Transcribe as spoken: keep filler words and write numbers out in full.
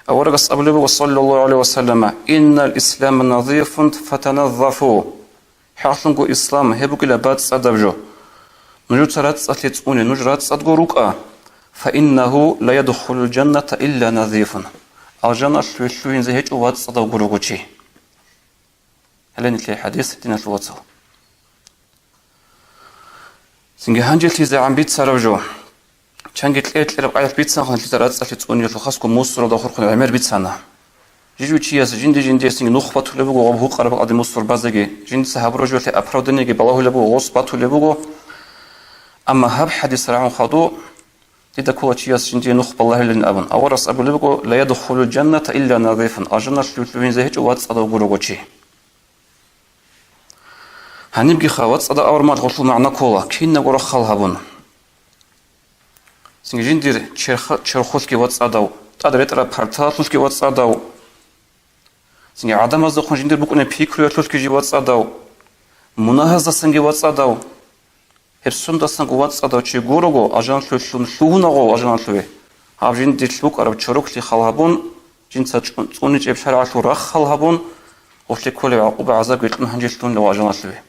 Аварагас абулеб буго, саллаллагьу гӀалайгьи ва саллама: «Иннал ислама назифун фатаназзафу». ХӀакълъунго ислам гьеб бугила бацӀцӀадаб жо. Нужеца рацӀцӀалъи цӀуне, нуж рацӀцӀадго рукӀа. «Фа иннагьу ла ядхулул жанната илла назифун». Алжаналъуве лъугьинзе гьечӀо вацӀцӀадав гурого чи. Гьале нилъее хӀадис, диналъул вацал. Цинги гьанже лъизегӀан бицараб жо. Чанги кьер-кьераб къаялъ бицанха лъица рацӀцӀалъи цӀуниялъул, хасго мусуралда хурхун гӀемер бицана. Жижу чияс жинди-жиндиесги нух батулеб буго гъаб гьукъараб къаде мусур базеги, жиндица гьабураб жоялъе оправданиеги балагьулеб буго, гъос батулеб буго. Амма гьаб хӀадис рагӀун хадуб, дида ккола чияс жиндие нух балагьилин абун. Аварас абулеб буго: «Ла ядхулул жанната илла назифун», алжаналъуве лъугьинзе гьечӀо вацӀцӀадав гурого чи. Гьанибгиха вацӀцӀадав авармал гъолъул магӀна ккола, кинабго раххал гьабун. Цинги жиндир черха-, черхолъги вацӀцӀадав, тӀад ретӀараб парталалъулъги вацӀцӀадав, цинги гӀадамаздехун жиндир букӀунеб пикруялъулъги жив вацӀцӀадав, мунагьаздасанги вацӀцӀадав, гьеб сундасанго вацӀцӀадав чи гурого, алжаналъуве лъугьунагъо алжаналъуве, гьаб жиндилъ букӀараб чороклъи хал гьабун, жинца чӀу-, цӀуничӀеб шаргӀалъул раххал гьабун, гъолъе кколеб гӀакъуба-гӀазабги кьун гьанже лъугьунагъо алжаналъуве.